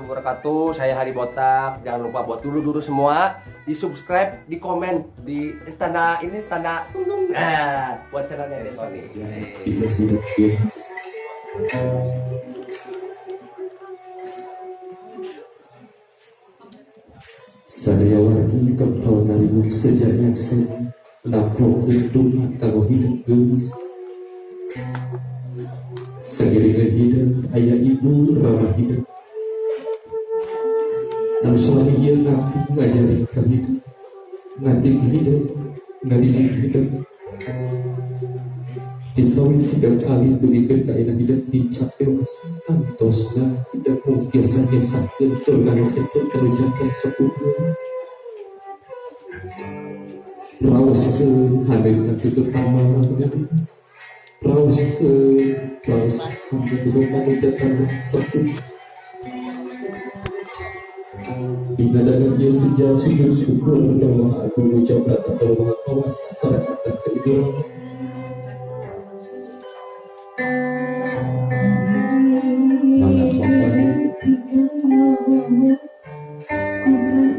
warahmatullahi wabarakatuh. Saya Hari Botak. Jangan lupa buat dulu-dulu semua di subscribe, di komen, di tanda ini tanda tung tung. Nah, buat channelnya Dek Sony. Sadaya wargi kempel nariung sejak yang seni namplokeun dunya kanggo hidup geulis. Sagiringan hidup aya ibu ramah hidup. Anu salami ieu ngabdi ngajari ka hidup, ngatik hidup, ngadidik hidup. Dikawin hidup alit dugikeun ka ayeuna hidup nincak dewasa tangtosna hidup mung tiasa nyesahkeun tur ngahesekeun kanu janten sepuh. Raoskeun haneutna teu pamamah geuning. Raoskeun raos haneutna kanu janten sepuh. Dina dangan ieu seja sujud syukur ka Maha Agung ngucap rata ka Maha Kawasa sareng ka Ibu Rama.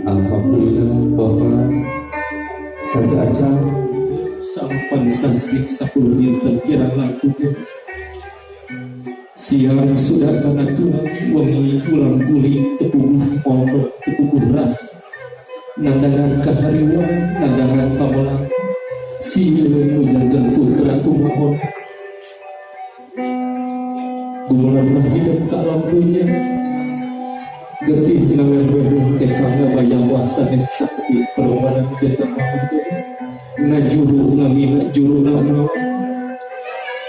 Alhamdulillah Bapak saja acan sampan sasih 10 dinten kirang langkung siang sudah karena tulang wengi ulang guling tepuguh pondok tepuguh ras nandangan kahariwang nandangan kamelang sieun ujangan putra kumohon gumelar hidup ke alam dunia getih ngawer weruh desa ngabayang wasanes sakti perumahan jantan mamah geus ngajuru ngamina juru nama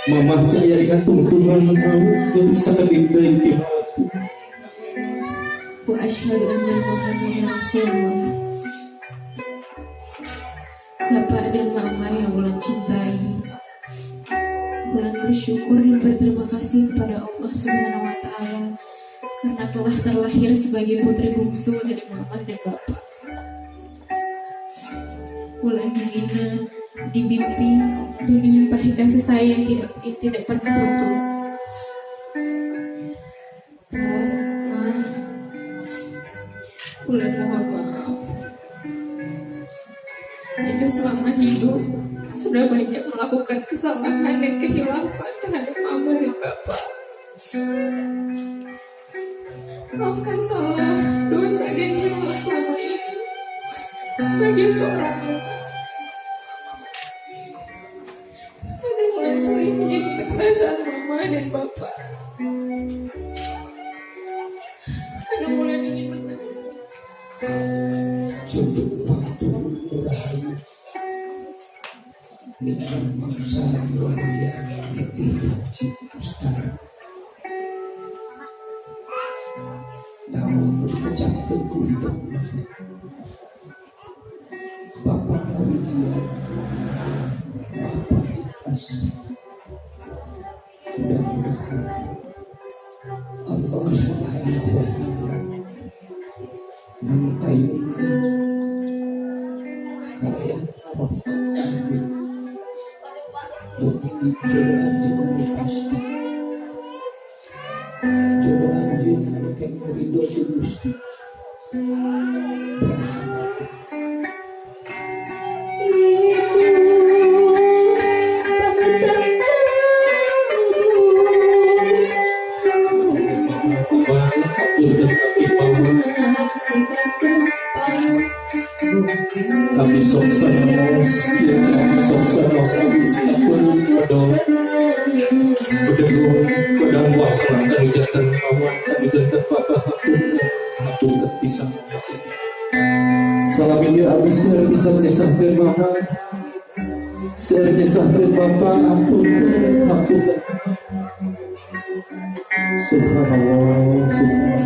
mamah teh aya dina tungtungan maut geus sakedik deui ti maut. Wa asyhadu anna Muhammadan Rasulullah. Bapak dan Mama yang Wulan cintai, Wulan bersyukur dan berterima kasih kepada Allah Subhanahu wa Ta'ala karena telah terlahir sebagai putri bungsu dari Mama dan Bapak. Wulan dibina, dibimbing, dan dilimpahi kasih sayang yang tidak pernah putus. Ma, Wulan mohon maaf jika selama hidup sudah banyak melakukan kesalahan dan kehilafan terhadap Mama dan Bapak. Maafkan salah, dosa dan hilaf selama ini sebagai seorang anak. Kadang Wulan sering menyakiti perasaan Mama dan Bapak. Kadang Wulan ingin menangis. Sudut waktu rahayu dengan mangsa waria nitih haji ustad naon nu dikecapkeun ku hidup Bapak Lawidia Bapak ikhlas mudah-mudahan Allah Subhanahu wa Ta'ala nangtayungan kalayan rahmat anjeun demi jodoh anjeun anu pasti jodoh anjeun anu kenging ridho ti Gusti. Abi sok sanaos kieu sok sanaos abi sampun bedol bedegong pedang waklang anu janten mama anu janten papa hapunten hapunten pisan. Salam ieu abi seueur pisan nyesahkeun mama seueur nyesahkeun bapa hapunten hapunten. Subhanallah subhanallah.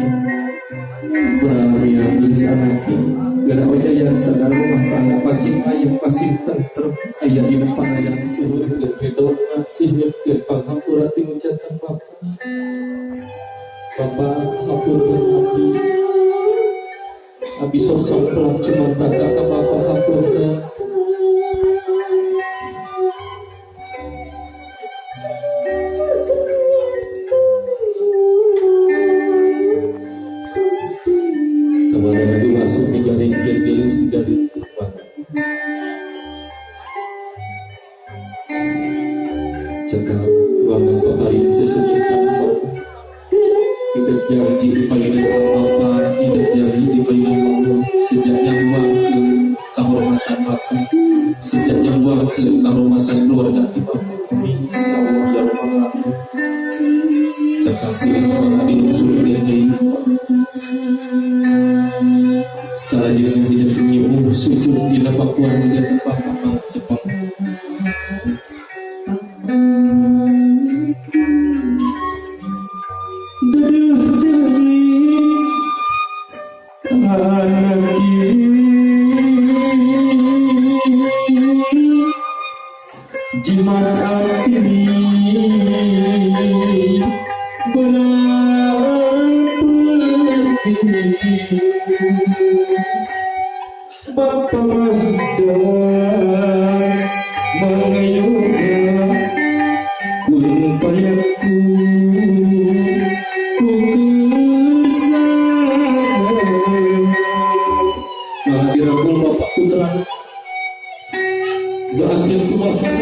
Berami geus anaki gara ojayan sadar rumah tangga masih ayem masih tentrem aya dina pangayan sihurkeun ridona sihurkeun panghampura ti nu janten bapa. Bapa hapunten abdi abdi sok sampelak cuma tangga ka bapa hapunten. Cekap ruangan paparin sesepuh Bapak. Hidup janji di payunan Bapak, hidup janji di payunan Allah. Sejaknya buang ke kehormatan Bapak, sejaknya buang ke kehormatan keluarga di Bapak. Amin. Ya Allah ya Rabbal Alamin. Cekap diri seorang di surga deui. Salajengna hidup nyiuh sujud dina pakuan menjadi Bapak mang cepeng. Dedeh deui anak jimat akini belang peti Bapa mahdan mangayuga kun payakku ku kersana. Maka dirangkul Bapak Putra, doakan ku Bapak,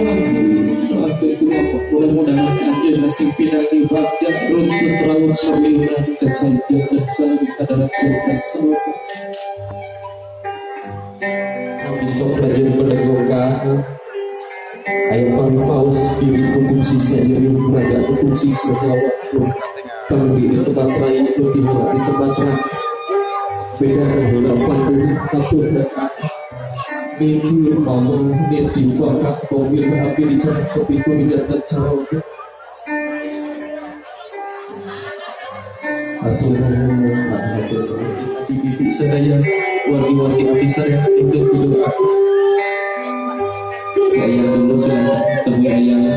doakan ku Bapak, mudah-mudahan anjeun masih pinangi bagja runtut raut samiunan kacai jantan sami kadarat jantan sami. Besok rajin pedagoga ayo paripaus diri hukum sisa jeri raja hukum sisa Jawa pangri di sebat raya itu timur di sebat raya beda heula pandu atur dan niti mau niti bakat mobil api dicatat kopi ku dicatat calon atur atur bibi sadaya wargi-wargi abdi sadaya ikut berdoa. Ke ayah dulu sudah temui ayah.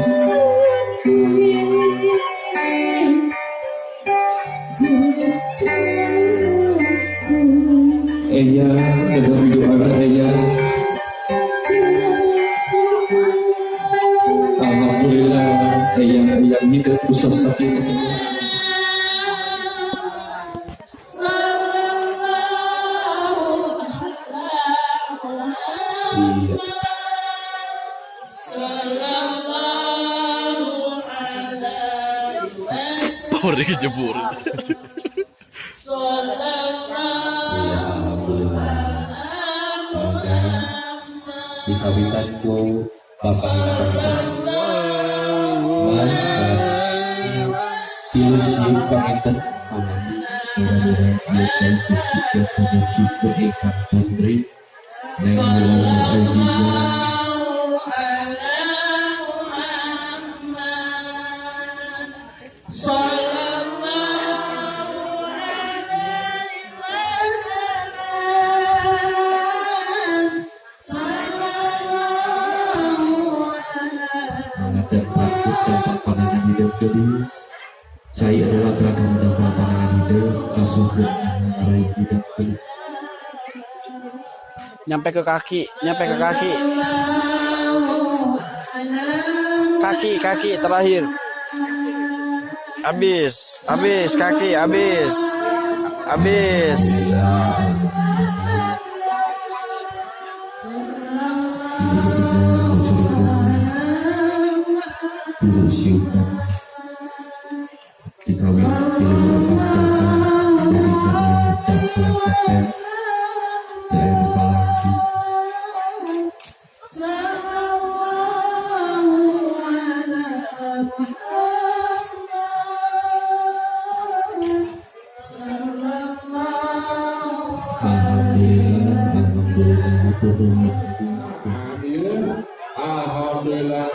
Ayah dengan doa ayah. Alhamdulillah ayah ayah hidup usah sakit semua. Iya. Power kejebur. Iya, alhamdulillah. Mudah dikawitan ku bapak Silus yuk panginten mudah-mudahan dia cai suci biasanya syukur ikan putri dan bulan juga. Mengajar takut tanpa pandangan hidup gadis. Cai adalah gerakan tanpa pandangan hidup, kasuhun mengarai hidup gadis. Nyampe ke kaki, nyampe ke kaki. Kaki, kaki terakhir. Habis, habis kaki, habis. Habis. Alhamdulillah,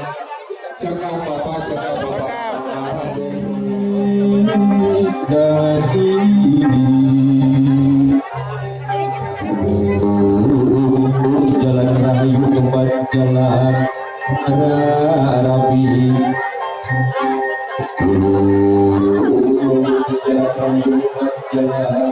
cakap bapak, cakap bapak. Jadi jalan rahayu tempat jalan rapi. Jalan rahayu tempat jalan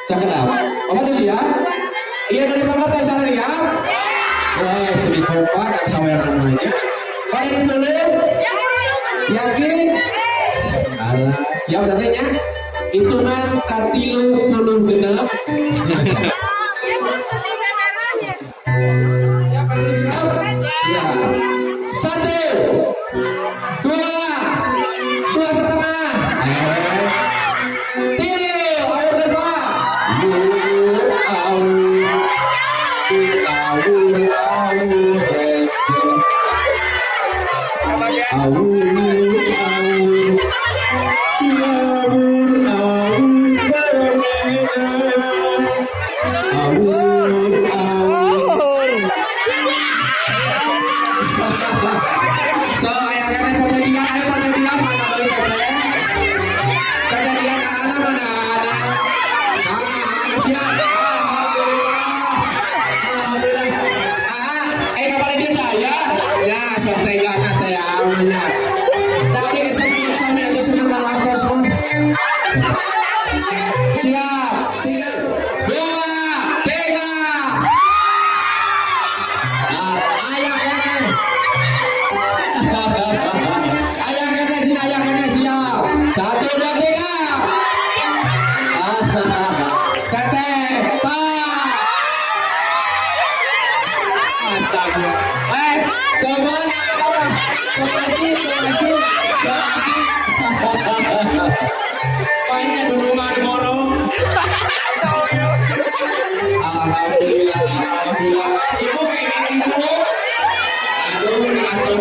Sakedap. Bapak tuh siap? Iya dari Bapak teh sareng ya? Wah, sedih kompak kan sawer namanya. Pada dibeli? Yakin? Alah, siap tetehnya? Hitungan 36. Siap, siap? Siap. 1, 2, 2,5, 3, ayo kedua. Awur, awur, awur, awur, awur, awur. So, aya keneh Teteh Dian, ayo Teteh Dian mana balik Teteh? Teteh Dian, anak mana anak? Ah, siap. Alhamdulillah. Alhamdulillah. Ah, kapal dia teh ya? Ya, sok teh ya amannya. Tapi sami sami aja seneng karo artos mah. Siap. 3, 2, 3. Ah, aya keneh. Aya keneh sini, aya keneh siap. 1, 2, 3. Ah, Teteh, Pak. Astaga. Kemana kamu? Kemaju, kemaju, kemaju. Mainnya dulu moro. Alhamdulillah, alhamdulillah. Ibu kayak ibu. Aduh, ini atau